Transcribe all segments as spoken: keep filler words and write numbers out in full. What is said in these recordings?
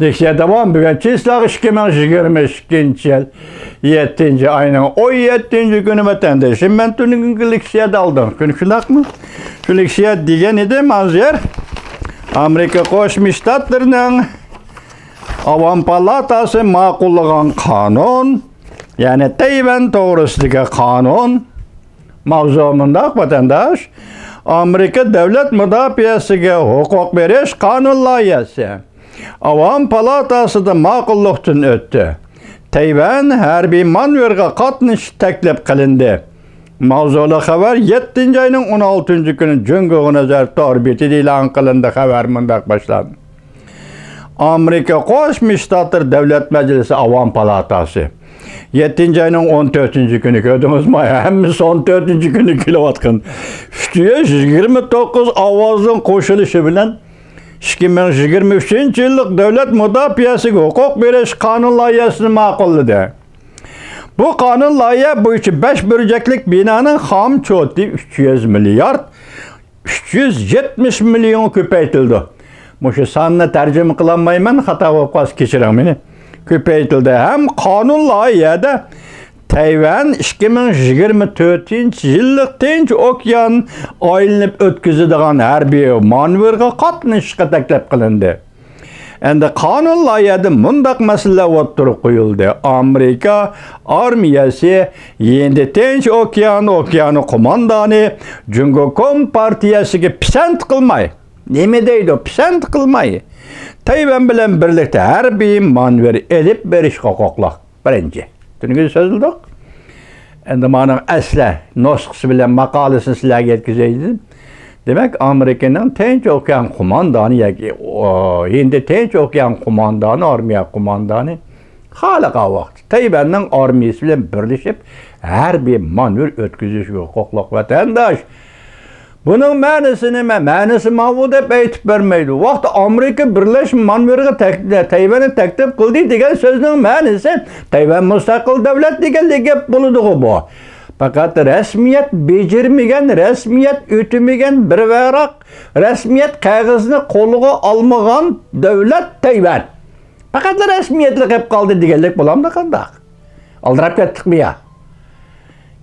لېكسىيە داۋام. بۈگۈن چىسلاغ ئىككى مىڭ يىگىرمە ئىككىنچى يىل يەتتىنچى ئاينىڭ ئون يەتتىنچى كۈنى ۋەتەندىشىم. مەن تۈنۈگۈنكى لېكسىيەدە ئالدىنقى كۈن، شۇنداقمۇ؟ شۇ لېكسىيە دېگەن ئىدىم ھازىر. ئامېرىكا قوشما شتاتلىرىنىڭ ئاۋام پالاتاسى ماقۇللىغان قانۇن، يەنى تەيۋەن توغرىسىدىكى قانۇن. ماۋزۇ مۇنداق، ۋەتەنداش. ئامېرىكا دۆلەت مۇداپىئەسىگە ھوقۇق بېرىش قانۇن لايىھەسى ئاۋام پالاتاسىدا ماقۇللۇقتىن ئۆتتى. تەيۋەن ھەربىي مانېۋىرغا قاتنىشىش تەكلىپ قىلىندى. ماۋزۇلۇق خەۋەر يەتتىنچى ئاينىڭ ئون ئالتىنچى كۈنى جۇڭگوغا نەزەر تور بېتىدە ئېلان قىلىندى. خەۋەر مۇنداق باشلاندى. ئامېرىكا قوشما شتاتلىرى دۆلەت مەجلىسى ئاۋام پالاتاسى يەتتىنچى ئاينىڭ ئون تۆتىنچى كۈنى، كۆردىڭىزمۇ؟ ھەممىسى ئون تۆتىنچى كۈنى كېلىۋاتقان. ئۈچ يۈز يىگىرمە توققۇز ئاۋازنىڭ قوشۇلۇشى بىلەن ئىككى مىڭ يىگىرمە ئۈچىنچى يىللىق دۆلەت مۇداپىئەسىگە ھوقۇق بېرىش قانۇن لايىھەسىنى ماقۇللىدى. بۇ قانۇن لايىھە بويىچە بەش بۇرجەكلىك بىنانىڭ خام چوتى ئۈچ يۈز مىليارد ئۈچ يۈز يەتمىش مىليونغا كۆپەيتىلىدۇ. مۇشۇ ساننى تەرجىمە قىلالمايمەن، خاتا بولۇپ قالسا كەچۈرۈڭ مېنى. كۆپەيتىلدى ھەم قانۇن لايىھەدە تەيۋەن ئىككى مىڭ يىگىرمە تۆتىنچى يىللىق تىنچ ئوكيان ئايلىنىپ ئۆتكۈزىدىغان ھەربىي مانېۋىرغا قاتنىشىشقا تەكلىپ قىلىندى. ئەمدى قانۇن لايىھەدە مۇنداق مەسىلىلەر ئوتتۇرىغا قويۇلدى. ئامېرىكا ئارمىيەسى ھىندى تىنچ ئوكيان ئوكيانى قوماندانى جۇڭگو كومپارتىيەسىگە پىسەنت قىلماي، نېمە دەيدۇ، پىسەنت قىلماي، تەيۋەن بىلەن بىرلىكتە ھەربىي مانېۋىر ئېلىپ بېرىشقا ھوقۇقلۇق. بىرىنچى. تۈنۈگۈن سۆزلىدۇق. ئەمدى مانىڭ ئەسلى نۇسخىسى بىلەن ماقالىسىنى سىلەرگە يەتكۈزەي دېدىم. دېمەك، ئامېرىكىنىڭ تىنچ ئوكيان قوماندانى ياكى، ئو، ھىندى تىنچ ئوكيان قوماندانى، ئارمىيە قوماندانى خالىغان ۋاقىتتا تەيۋەننىڭ ئارمىيىسى بىلەن بىرلىشىپ ھەربىي مانېۋىر ئۆتكۈزۈشكە ھوقۇقلۇق، ۋەتەنداش. بۇنىڭ مەنىسى نېمە؟ مەنىسى ماۋۇ دەپ ئېيتىپ بەرمەيدۇ. ۋاقتى ئامېرىكا بىرلەشمە مانېۋىرغا تەك-، تەيۋەننى تەكلىپ قىلدى دېگەن سۆزنىڭ مەنىسى تەيۋەن مۇستەقىل دۆلەت دېگەنلىك گەپ بولىدىغۇ بۇ. پەقەت رەسمىيەت بېجىرمىگەن، رەسمىيەت ئۆتىمىگەن، بىر ۋاراق رەسمىيەت قەغىزىنى قولىغا ئالمىغان دۆلەت تەيۋەن. پەقەتلا رەسمىيەتلىك قىلىپ قالدى دېگەنلىك بولامدۇ قانداق؟ ئالدىراپ كەتتۇقمۇ يا؟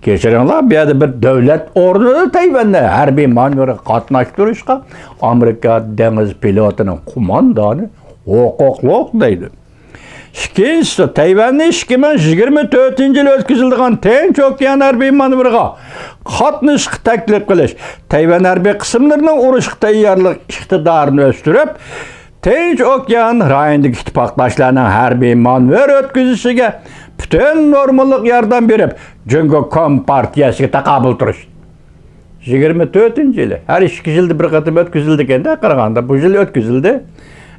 كەچۈرۈڭلار، بۇ يەردە بىر دۆلەت ئورنىدا تەيۋەندە ھەربىي مانېۋىرغا قاتناشتۇرۇشقا ئامېرىكا دېڭىز پلوتىنىڭ قوماندانى ھوقۇقلۇق دەيدۇ. ئىككىنچىسى، تەيۋەننى ئىككى مىڭ يىگىرمە تۆتىنچى يىلى ئۆتكۈزۈلىدىغان تىنچ ئوكيان ھەربىي مانېۋىرىغا قاتنىشىشقا تەكلىپ قىلىش، تەيۋەن ھەربىي قىسىملىرىنىڭ ئۇرۇشقا تەييارلىق ئىقتىدارىنى ئۆستۈرۈپ، تىنچ ئوكيان رايونىدىكى ئىتتىپاقداشلارنىڭ ھەربىي مانېۋىر ئۆتكۈزۈشىگە پۈتۈن نورماللىق ياردەم بېرىپ، جۇڭگو كومپارتىيەسىگە تاقابىل تۇرۇش. يىگىرمە تۆتىنچى يىلى، ھەر ئىككى يىلدا بىر قېتىم ئۆتكۈزۈلىدىكەن-دە، قارىغاندا بۇ يىل ئۆتكۈزۈلدى.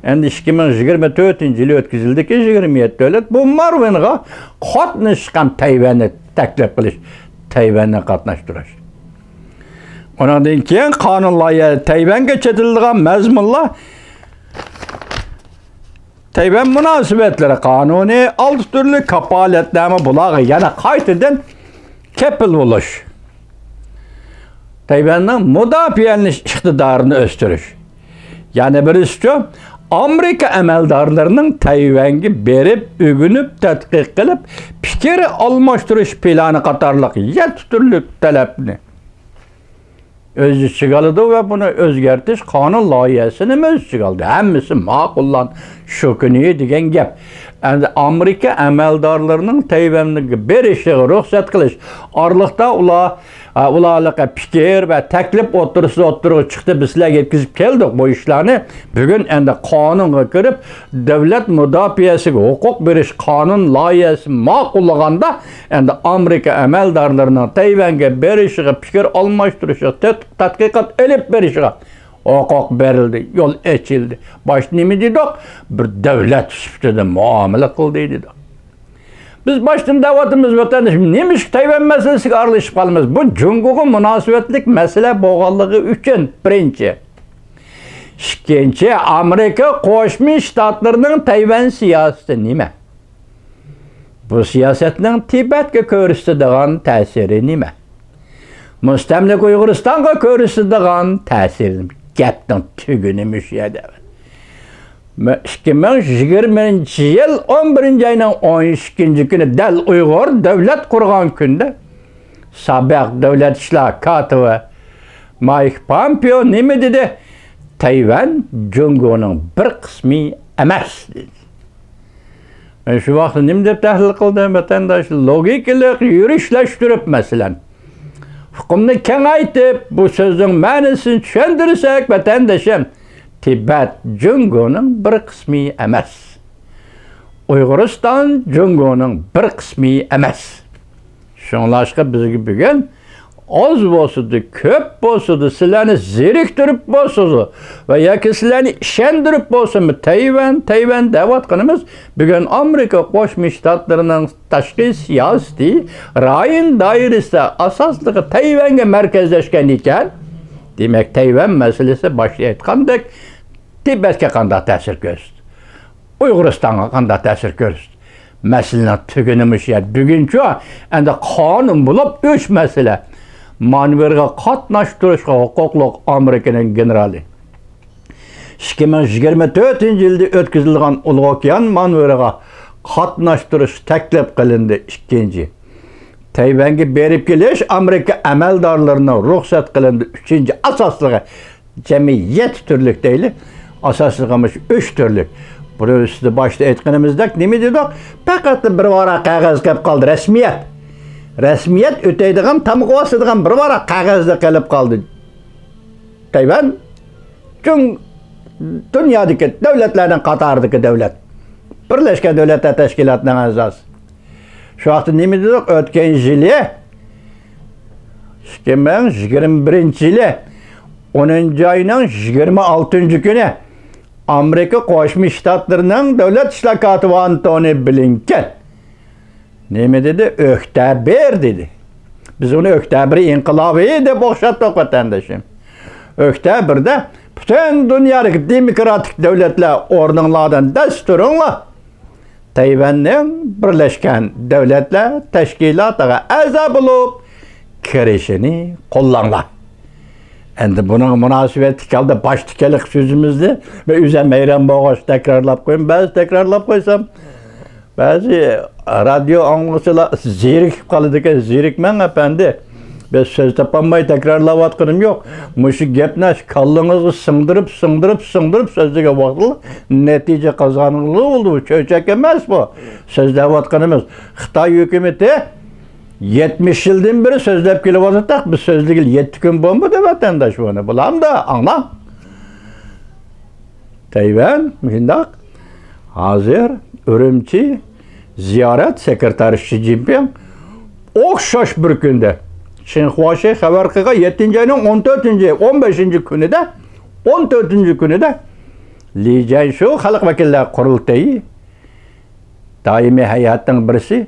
ئەمدى ئىككى مىڭ يىگىرمە تۆتىنچى يىلى ئۆتكۈزۈلدىكى يىگىرمە يەتتە دۆلەت بۇ مانېۋىرغا قاتنىشىشقا ھەم تەيۋەننى تەكلىپ قىلىش، تەيۋەننى قاتناشتۇرۇش. ئۇنىڭدىن كېيىن قانۇن لايىھە تەيۋەنگە چېتىلىدىغان مەزمۇنلار، تەيۋەن مۇناسىۋەتلىرى قانۇنى، ئالتە تۈرلۈك كاپالەتنامە، بۇلارغا يەنە قايتىدىن كېپىل بولۇش، تەيۋەننىڭ مۇداپىئەلىنىش ئىقتىدارىنى ئۆستۈرۈش. يەنە بىرسىچۇ، ئامېرىكا ئەمەلدارلىرىنىڭ تەيۋەنگە بېرىپ، ئۆگىنىپ، تەتقىق قىلىپ، پىكىر ئالماشتۇرۇش پىلانى قاتارلىق يەتتە تۈرلۈك تەلەپنى ئۆز ئىچىگە ئالىدۇ ۋە بۇنى ئۆزگەرتىش قانۇن لايىھەسىنىمۇ ئۆز ئىچىگە ئالدى. ھەممىسى ماقۇللان شۇ كۈنى دېگەن گەپ. ئەمدى ئامېرىكا ئەمەلدارلىرىنىڭ تەيۋەنگە بېرىشىغا رۇخسەت قىلىش ئارىلىقتا ئۇلار، ئۇلارلىققا پىكىر ۋە تەكلىپ ئوتتۇرىسىدا ئوتتۇرىغا چىقتى. بىز سىلەرگە يەتكۈزۈپ كەلدۇق بۇ ئىشلارنى. بۈگۈن ئەمدى قانۇنغا كىرىپ، دۆلەت مۇداپىئەسىگە ھوقۇق بېرىش قانۇن لايىھەسى ماقۇللىغاندا، ئەمدى ئامېرىكا ئەمەلدارلىرىنىڭ تەيۋەنگە بېرىشىغا، پىكىر ئالماشتۇرۇشىغا، تەت-، تەتقىقات ئېلىپ بېرىشىغا ھوقۇق بېرىلدى، يول ئېچىلدى. باشتا نېمە دېدۇق؟ بىر دۆلەت سۈپىتىدە مۇئامىلە قىلدى دېدۇق. بىز باشتىن دەۋاتىمىز، ۋەتەندىشىم، نېمىشقا تەيۋەن مەسىلىسىگە ئارىلىشىپ قالىمىز؟ بۇ جۇڭگوغا مۇناسىۋەتلىك مەسىلە بولغانلىقى ئۈچۈن، بىرىنچى. ئىككىنچى، ئامېرىكا قوشما شتاتلىرىنىڭ تەيۋەن سىياسىتى نېمە؟ بۇ سىياسەتنىڭ تىبەتكە كۆرسىتىدىغان تەسىرى نېمە؟ مۇستەملىكە ئۇيغۇرىستانغا كۆرسىتىدىغان تەسىرى نېمە؟ گەپنىڭ تۈگۈنى مۇشۇ يەردە. مە-، ئىككى مىڭ يىگىرمىنچى يىل ئون بىرىنچى ئاينىڭ ئون ئىككىنچى كۈنى دەل ئۇيغۇر دۆلەت قۇرغان كۈندە سابىق دۆلەت ئىشلار كاتىپى مايك پامپېئو نېمە دېدى؟ تەيۋەن جۇڭگونىڭ بىر قىسمى ئەمەس، دېدى. مەن شۇ ۋاقىتتا نېمە دەپ تەھلىل قىلدىم، ۋەتەنداش؟ لوگىكىلىق يۈرۈشلەشتۈرۈپ، مەسىلەن، ئۇقۇمنى كېڭەيتىپ، بۇ سۆزنىڭ مەنىسىنى چۈشەندۈرسەك، ۋەتەندىشىم، تىبەت جۇڭگونىڭ بىر قىسمى ئەمەس. ئۇيغۇرىستان جۇڭگونىڭ بىر قىسمى ئەمەس. شۇڭلاشقا بىزگە بۈگۈن ئاز بولسىدۇ، كۆپ بولسىدۇ، سىلەرنى زېرىكتۈرۈپ بولسىدۇ ۋە ياكى سىلەرنى ئىشەندۈرۈپ بولسىمۇ، تەيۋەن، تەيۋەن دەۋاتقىنىمىز بۈگۈن ئامېرىكا قوشما شتاتلىرىنىڭ تاشقى سىياسىتى رايون دائىرىسىدە ئاساسلىقى تەيۋەنگە مەركەزلەشكەن ئىكەن. دېمەك، تەيۋەن مەسىلىسى باشتا ئېيتقاندەك تىبەتكە قانداق تەسىر كۆرسىتىدۇ؟ ئۇيغۇرىستانغا قانداق تەسىر كۆرسىتىدۇ؟ مەسىلىنىڭ تۈگۈنى مۇشۇ يەردە. بۈگۈنچۇ ئەمدى قانۇن بولۇپ ئۈچ مەسىلە. مانېۋىرغا قاتناشتۇرۇشقا ھوقۇقلۇق ئامېرىكىنىڭ گېنېرالى. ئىككى مىڭ يىگىرمە تۆتىنچى يىلدا ئۆتكۈزۈلگەن ئۇلۇغ ئوكيان مانېۋىرىغا قاتناشتۇرۇش تەكلىپ قىلىندى. ئىككىنچى، تەيۋەنگە بېرىپ كېلىش ئامېرىكا ئەمەلدارلىرىنىڭ رۇخسەت قىلىندى. ئۈچىنچى، ئاساسلىقى جەمئىي يەتتە تۈرلۈك دەيلى. ئاساسلىقى مۇشۇ ئۈچ تۈرلۈك. بۇنىڭ ئۈستىدە باشتا ئېيتقىنىمىزدەك نېمە دېدۇق؟ پەقەت بىر ۋاراق قەغەز قېلىپ قالدى، رەسمىيەت. رەسمىيەت ئۆتەيدىغان، تامغا باسىدىغان بىر ۋاراق قەغەزدە قېلىپ قالدى. تەيۋەن جۇڭ-، دۇنيادىكى دۆلەتلەرنىڭ قاتارىدىكى دۆلەت. بىرلەشكەن دۆلەتلەر تەشكىلاتىنىڭ ئەزاسى. شۇ ۋاقىتتا نېمە دېدۇق؟ ئۆتكەن يىلى، ئىككى مىڭ يىگىرمە بىرىنچى يىلى ئونىنچى ئاينىڭ يىگىرمە ئالتىنچى كۈنى ئامېرىكا قوشما شتاتلىرىنىڭ دۆلەت ئىشلار كاتىپى ئانتونى بلىنكېن نېمە دېدى؟ ئۆكتەبىر دېدى. بىز ئۇنى ئۆكتەبىر ئىنقىلابى دەپ ئوخشاتتۇق، ۋەتەندىشىم. ئۆكتەبىردە پۈتۈن دۇنيادىكى دېموكراتىك دۆلەتلەر، ئورنۇڭلاردىن دەس تۇرۇڭلار. تەيۋەننىڭ بىرلەشكەن دۆلەتلەر تەشكىلاتىغا ئەزا بولۇپ كىرىشىنى قوللاڭلار. ئەمدى بۇنىڭغا مۇناسىۋەتلىك ھالدا باشتىكى ھېلىقى سۆزىمىزنى مەن ئۆزۈم ھەيران بولغاچ تەكرارلاپ قويۇم. بەزى تەكرارلاپ قويسام، بەزى رادىيو ئاڭلىغۇچىلار زېرىكىپ قالىدىكەن. زېرىكمەڭ، ئەپەندى. بىز سۆز تاپالماي تەكرارلاۋاتقىنىم يوق. مۇشۇ گەپنى كاللىڭىزغا سىڭدۈرۈپ، سىڭدۈرۈپ، سىڭدۈرۈپ سۆزلىگەن ۋاقتىلا نەتىجە قازانغىلى بولىدۇ. بۇ چۆچەك ئەمەس بۇ. سۆزلەۋاتقىنىمىز خىتاي ھۆكۈمىتى يەتمىش يىلدىن بېرى سۆزلەپ كېلىۋاتاتتۇق. بىز سۆزلىگىلى يەتتە كۈن بولمىدى، ۋەتەنداش، بۇنى بىلەمدۇ؟ ئاڭلاڭ. تەيۋەن مۇشۇنداق. ھازىر ئۈرۈمچى زىيارەت سېكرېتارى شى جىنپىڭ ئوخشاش بىر كۈندە، شىنخۇا شى خەۋەر قىلغان يەتتىنچى ئاينىڭ ئون تۆتىنچى، ئون بەشىنچى كۈنىدە، ئون تۆتىنچى كۈنىدە لى جيەنشۇ خەلق ۋەكىللەر قۇرۇلتىيى دائىمىي ھەيئەتنىڭ بىرسى،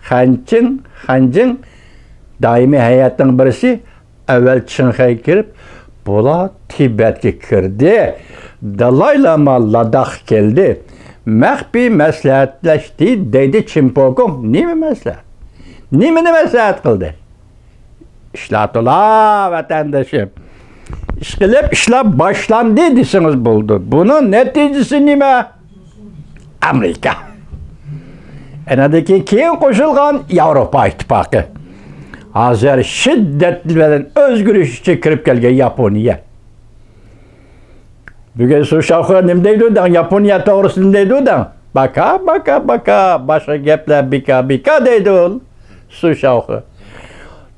خەنچىڭ، خەنجىڭ دائىمىي ھەيئەتنىڭ بىرسى ئەۋەل چىڭخەيگە كىرىپ، بۇلار تىبەتكە كىردى، دالاي لاما لاداخقا كەلدى، مەخپىي مەسلىھەتلەشتى دەيدۇ چىن پوكۇڭ. نېمە مەسلىھەت؟ نېمىنى مەسلىھەت قىلدى؟ ئىشلار تولا، ۋەتەندىشىم. ئىشقىلىپ ئىشلار باشلاندى دېسىڭىز بولىدۇ. بۇنىڭ نەتىجىسى نېمە؟ ئامېرىكا. ئەنەدىكى كېيىن قوشۇلغان ياۋروپا ئىتتىپاقى. ھازىر شىددەت بىلەن ئۆزگىرىش ئىچىگە كىرىپ كەلگەن ياپونىيە. بۈگۈن سۇ شاۋخې نېمە دەيدۇ دەڭ؟ ياپونىيە توغرىسىدا نېمە دەيدۇ دەڭ؟ باكا، باكا، باكا، باشقا گەپلەر بىكا، بىكا دەيدۇ سۇ شاۋخې.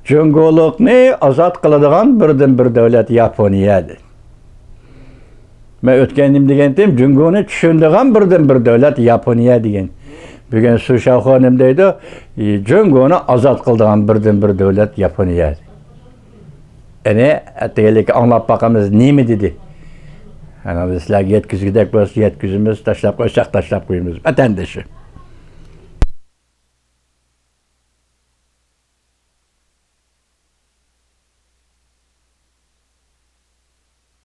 جۇڭگولۇقنى ئازاد قىلىدىغان بىردىنبىر دۆلەت ياپونىيە دەيدۇ. مەن ئۆتكەندە نېمە دېگەنتىم؟ جۇڭگونى چۈشىنىدىغان بىردىنبىر دۆلەت ياپونىيە دېگەن. بۈگۈن سۇ شاۋخې نېمە دەيدۇ؟ جۇڭگونى ئازاد قىلىدىغان بىردىنبىر دۆلەت ياپونىيە. ئەنە، ئەتىگەنلىككە ئاڭلاپ باقىمىز، نېمە دېدى؟ ئەنە، بىز سىلەرگە يەتكۈزگۈدەك بولسا يەتكۈزىمىز، تاشلاپ قويساق تاشلاپ قويىمىز. ۋەتەندىشى.